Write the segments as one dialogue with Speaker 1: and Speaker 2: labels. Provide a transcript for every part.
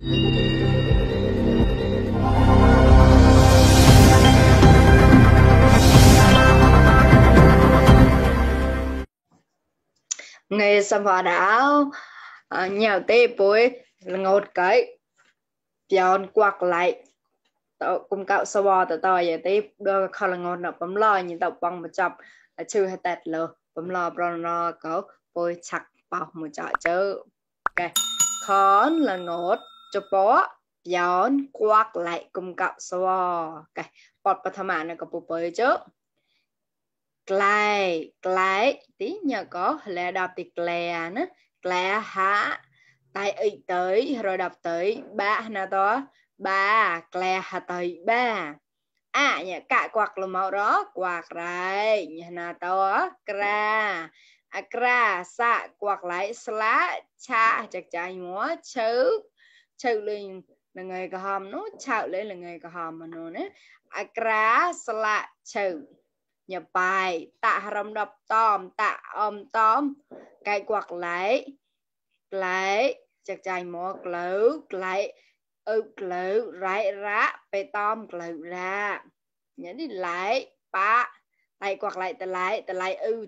Speaker 1: Nghe xong vào đảo nhiều tê bối ngột cái giòn quạt lại cùng cạo sơ bò tờ tờ vậy tí đưa khá là ngon nó bấm lo nhìn tàu bằng một chập chưa hay tẹt lờ bấm lo nó có bôi chặt vào một chợ chứ ok khón là ngột cho bó giòn quạt lại cùng cạo sơ bò ok bọt bà thầm này có bộ bơi chứ Clay tí nhờ có là đọc thì Clay nữa Clay hả tại ý tới rồi đọc tới ba nào đó ba Clay hả tới ba nhà cả quạt là màu đó quạt rồi nhà nào đó kra sa quạt lại sla cha chặt chạy múa chữ lên là người có hòm nó chạo lên là người có hòm mà nó nè kra sla chữ nhập bài tạ rầm đập tòm tạ tóm cái quạt lấy chặt chạy múa lấy lỡ rải rá bê tôm lỡ ra nhớ đi lại ba lại quạt lại tờ lại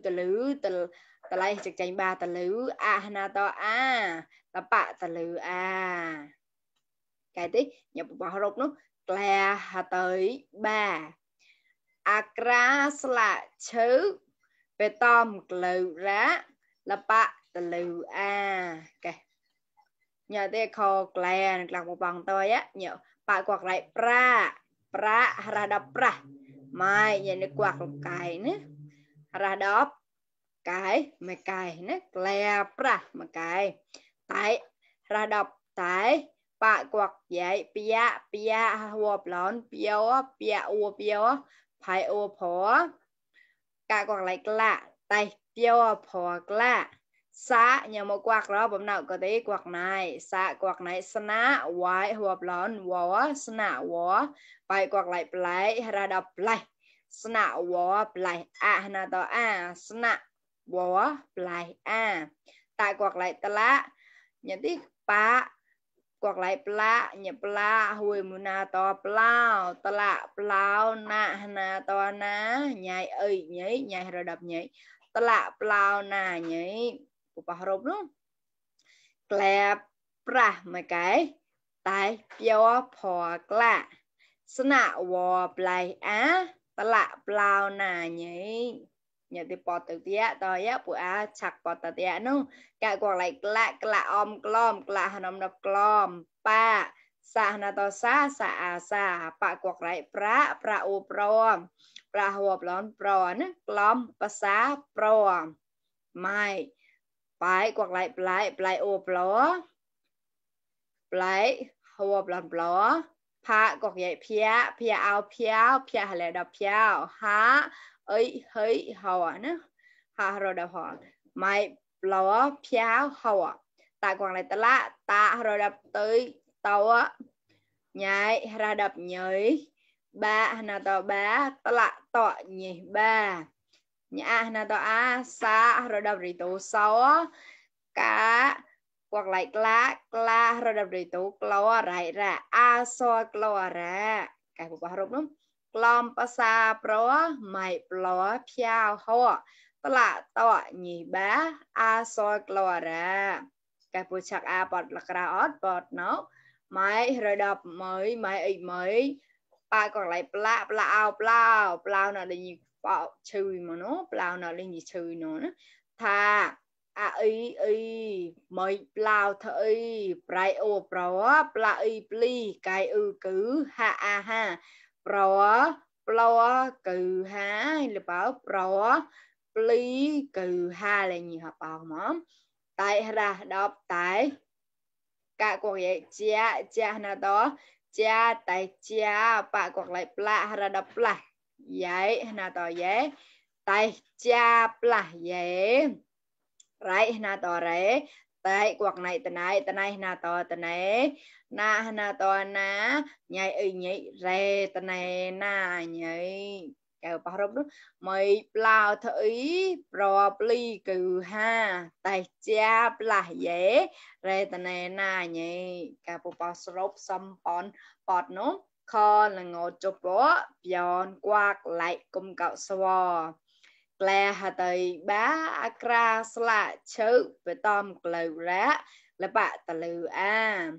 Speaker 1: tờ lứ tờ lại chặt chành ba tờ lứ na to là bạ tờ lứ cái tí nhập vào rộp nó là hà tới ba akra là chữ bê tôm lỡ ra là bạ tờ lứ cái nhờ thế kho klan là một bằng tôi á nhờ bạn quạt lại pra ra đập pra mai nhìn được quạt cái nữa ra đập cái mày cái nữa kle pra mà cái tại ra đập tại bạn quạt vậy pia hộp lón pio phải ô phó cả quạt lại lạ tay pio phó lạ xã nhà một quạt đó bấm nào có thể quạt này xã quạt này sna y hộp lon wó sna wó bài quạt lại ra đập lại sna wó lại na to sna wó lại tại quạt lại ta lá nhà tí pa quạt lại pla nhà pla hui muna to plau ta lạ plau na to na nhảy ơi nhảy ra đập nhảy ta lạ plau na nhảy bà rộp đó Clap pra mà cái tại piao phò cla sna wo play ta lạ plau nà nhỉ nhờ thì bỏ từ tía tôi á bữa chặt bỏ từ tía nó cái còn lại cla clom cla hanom đập clom pa sa na to sa pa quạt lại pra u pra hộp lon pro nó clom pa sa pro mai phải quạt lại ô pló lại hộp làm pló pha quạt vậy pia ao pia là đập pia há ấy hơi hò nữa ha rồi đập hò mày pló pia hò tại quạt lại ta rồi đập tới tàu á nhảy ra đập nhảy ba là tàu ba ta lạ tọ nhỉ ba nhà na to sa rồi đập rì tụ sáu cả hoặc lại cla rồi đập rì tụ clo rải ra so clo ra cái bộ bà rụp lắm clom pasa pro mày pro piao ho tla to nhì bá so clo ra cái bộ chặt bọt là craot bọt nó mày rồi đập mới ba còn lại plau nào đi bảo chui mà nó plau nào lên gì chui nó tha ý mới plau thơi prai ô pro plai pli cái cứ ha pro plau cứ ha là bảo pro pli cứ ha là gì hả bảo mà tại ra đọc tại cả cuộc vậy chia nào đó chia tại chia bạn cuộc lại pla ra đọc pla vậy nào tỏ dễ tay cha pla dễ right nào tỏ rễ tay quạt này tên này nào tỏ tên này na nào tỏ na nhảy nhảy rê tên này na nhảy kêu bảo rộp đó mấy lao thủy pro pli cừ ha tay cha là dễ rê tà nè na nhỉ cả bộ bảo rộp xâm bón bọt nó kho là ngột chụp bó bòn quạc lại cùng cậu xô lè hà tây bá akra sla chữ về tom lều rá là bạ tà lều a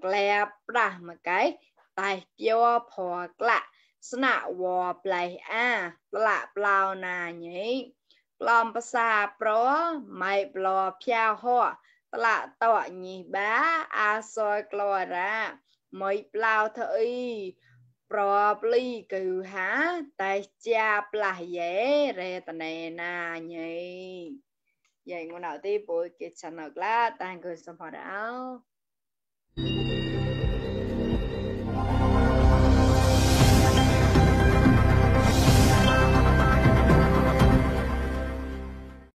Speaker 1: lè pra mà cái tài pio phò lạ sna wò play a lạ plau nà nhỉ lom pa sa pro mai plo pia ho lạ tọ nhỉ bá a soi clora mới plau thơi probably cừ há tại cha là dễ re tà nè na nhỉ vậy ngôn nào tiếp bụi kịch sẵn nợt lá tan cười xong hòa đảo